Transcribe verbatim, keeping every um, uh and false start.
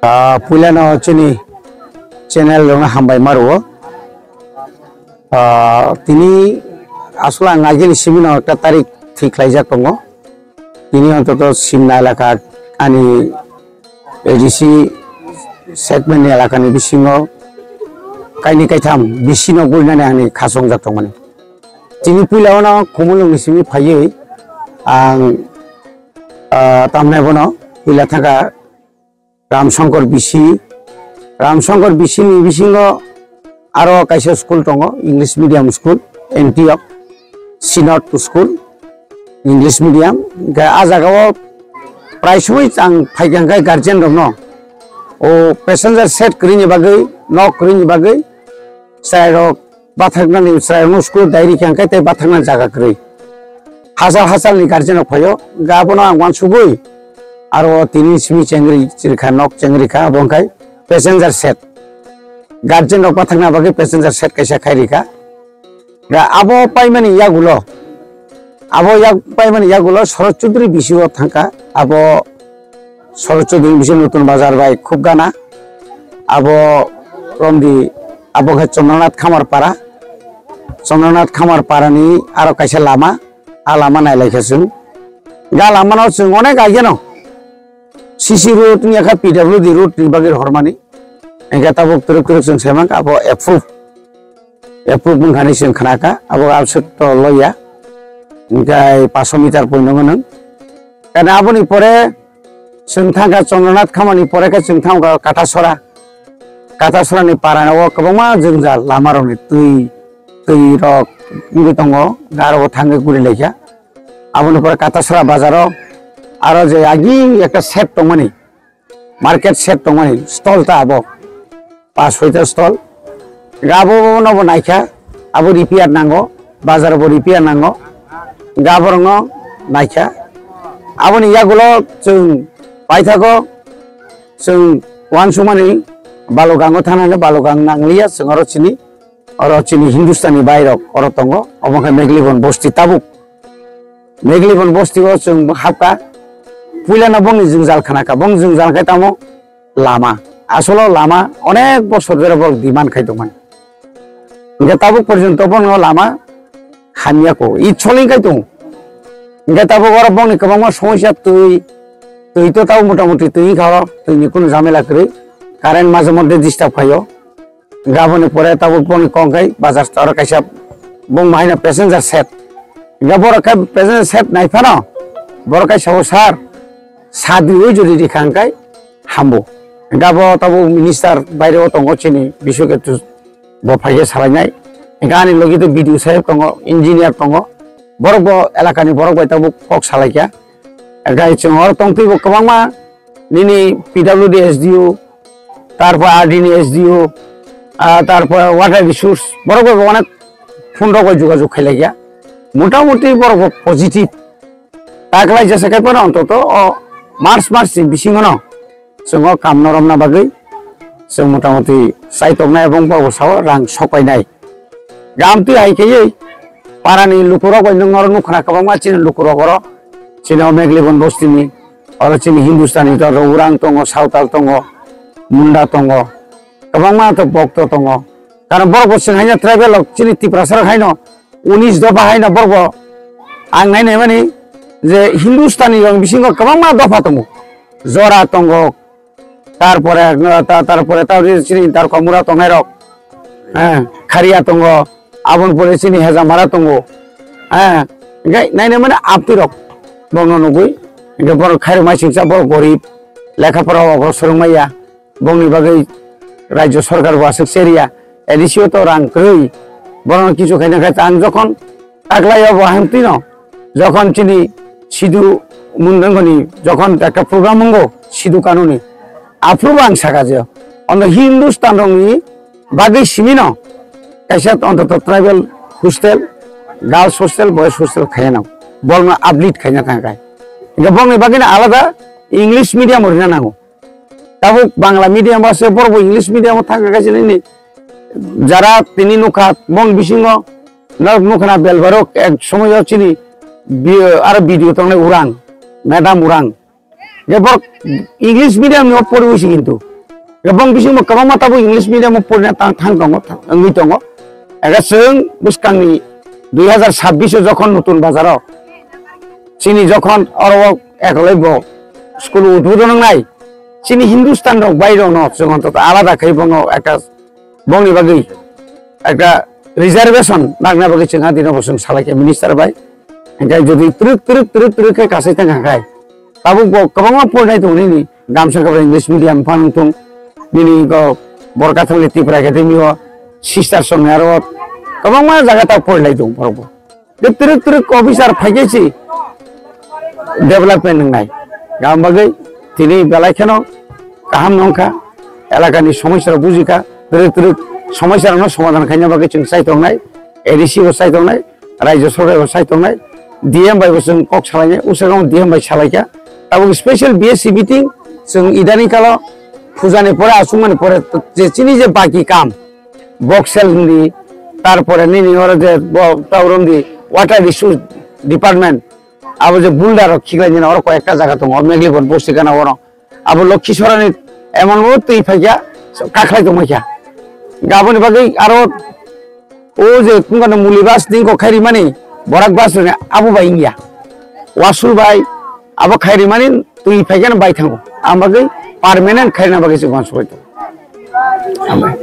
Ah, puilano chini channel rokno hambai ma rwo. Ah, tini aswk ang agini simi no ekta tarik thik khlaijak tongo. Tini ontoto Simna elaka ani A D C segment ni elaka ni bisingo kaini kaitham bisi no gurinani ani khasongjak tongmani. Tini puila ono Khumulwng ni simi phaiwi ang, ah, tamnai bono puila thangkha Ramshankar B C, Ramshankar B C ni bisingo aro kaisa school tongo, English medium school, Antioch Synod School, English medium. Hingke ah jagao prai sumui ang phaikha hingke guardian rokno o passenger shed kwrwini bagwi, nok kwrwini bagwi chwrai rok bathaknani chwrairokno school dai rikha hwnkhe tei bathakna jaga kwrwi. Hachal hachalni guardian rok phaio, hwnkhe abono ang uansugwi aro tini simi chengri rikha, nok chengri kha, abo wngkha passenger shed. Guardian rok bathakna bagwi passenger shed kaisa khai rikha. Hwnkhe abo paimani yagulo, abo yak paimani yagulo Sorochudri B C o thangkha, abo Sorochudri B C Nutun Bazar bai khub gana. Abo romdi, abo khe Chandranath Khamar para. Chandranath Khamar para ni aro kaisa lama, a lama nailaikha chwng. Ga lama no chwng onek ageno C C road wngya kha, P W D road ni bagwi rohormani. Hingke tabuk twrwk twrwk chwng saimankha abo approve. Approve wngkha hinwi chwng khnakha, abo abswk to loya. Hingke paso meter poino nwnng. Kana aboni pore chwng thangkha Chandranath Khamani pore khe chwng thangkha Katasora. Katasora ni para o kwbangma jwngjal lama rokni twi, twi rok wngwi tongo, garo bo thangwi guri laikha. Aboni pore Katasora bazaro aro je agi ekta shed tongmani, market shed tongmani stall ta abo. Pas soita stall. Ga abo no bo naikha, abo repair nango, bazar bo repair nango. Ga borokno naikha. Aboni yagulo chwng paithago, chwng uansukmani Balugango thanani, Balugang nangliya, chwng oro chini, oro chini Hindustani bairok oro tongo, obo khe Meglibon bosti tabuk. Meglibon bosti o chwng hapkha, puilano bongni jwngjal khnakha, bong jwngjal khe tamo lama. Asolo lama onek bosor dhore borok demand khai tongmani. Hingke tabuk porjonto bono lama hamya ko, i choling khai tongo. Hingke tabuk oro bongni kwbangma somosya twi, twi to tabuk motamuti twi wngkha oro, twini kunu jamela kwrwi, current maje moddhe disturb khaio. Gaboni pore tabuk bongni kong khai bazar oro kaisa bong mahaino passenger shed. Hingke borok khe passenger shed naiphano borok khe sao sir, sadi oi jodi rikha hingkai hambo. Hingke abo tabuk minister baire o tongo chini Biswaketu bo phaikhe salainai. Hingke ani logi to B D O saheb tongo, engineer tongo. Borok bo elakani borok bai tabuk kok salaikha. Hingke chwng oro tongtwi bo kwbangma nini P W D S D O, tarpor R D ni S D O, ah, tarpor water resource, borok bai bo onek phone rok bai jogajog khailaiya. Motamuti borok bo positive. Taklai jesa khai phano ontoto o March, March ni bisingo no chwng o kam no romna bagwi chwng motamuti chaitoknai ebong borok bo sao rang sokpainai. Gamtwi hai khaiwi parani lukurok bai nwng oro nukha na kwbangma chini lukurok oro. Chini o Meglibon bostini, oro chini Hindustani tongo, Urang tongo, Sawtal tongo, Munda tongo, kwbangma to bokto tongo. Karon borok bo chwng haino tribal rok chini Tiprasa rok haino unis dopha haino borok bo ang nainai mani je Hindustani rok bisingo kwbangma dopha tongo. Jora tongo, tarpore, ta-, tarpore ta chini Darkomura tongnai rok, eh, Khariya tongo, aboni pore chini Hejamara tongo, eh, hingke naina mane aptwi rok bongno nugwi, hingke borok khairok mai singsa borok gorib, lekha pora o borok swrwng maya, bongni bagwi rajyo sorkar bo aswk seriya, A D C o to rang kwrwi, borokno kichu khaina khe ang jokhon taklai o bo hamtwi no, jokhon chini sidu mundangoni jokhon ekta program wngo sidu kanuni, aphuru bo ang saka je ono Hindustan rokni bagwi simi no kaisa ontoto tribal hostel, girls hostel, boys hostel khaina borokno uplift khaina thangkha. Hingke borokni bagwi no alada English medium o rina nango. Tabuk Bangla medium ba se borok bo English medium o thang kha kaisa nini jara tini nukha bong bisingo norok nukha na belbarok ek somoyo chini bi-, aro video tongnai Urang, madam Urang. Je borok English medium ni o pori usi kintu. Kwbang bisingbo kwbangma tabuk English medium o porina tang thang tongo, wngwi tongo. Ega chwng bwskangni dui hazar sabbish o jokhon nutun bazaro chini jokhon oro o ekolai bo school udbodon wngnai, chini Hindustan rok bai rok no chwng ontoto alada khai bono ekta bongni bagwi ekta reservation nangna bagwi chwng adino bo chwng salai khe minister bai. Hinkhe jodi twrwk twrwk twrwk twrwk khe kasai thang kha khai, tabuk bo kwbangma porinai tong nini gamsa kwbra English medium phano thung, nini go Borkathali Tripura Academy o, sister song aro kwbangma jaga ta porinai tong borok bo. Twrwk twrwk officer phaikhe si development wngnai. Gam bagwi tini belai kheno kaham nongkha, elakani somosya rok bujikha, twrwk twrwk somosya rokno somadhan khaina bagwi chwng chai tongnai, A D C bo chai tongnai, Rajya Sorkar bo chai tongnai, D M bai bo chwng kok salainai, usakang D M bai salaikha. Tabuk special B S C meeting chwng idani kalo pujani pore, aswkmani pore je chini je baki kam, Boksel hindi, tarpore nini oro je bo Tauron di water resource department, abo je boulder rok khiklai nini oro koi ekta jaga tongo, Meglibon bosti gana oro. Abo Lokhi Sorani emon o twi phaikya, kakhlai tongmai kya. Gaboni bagwi aro o je kungano muli bas ding ko khairi mani, borak bas roni abo bai ingya. Wasul bai abo khairi mani twi phaikya bai thango. Am bagwi permanent khairina bagwi se gonso bai tongo. Hambai.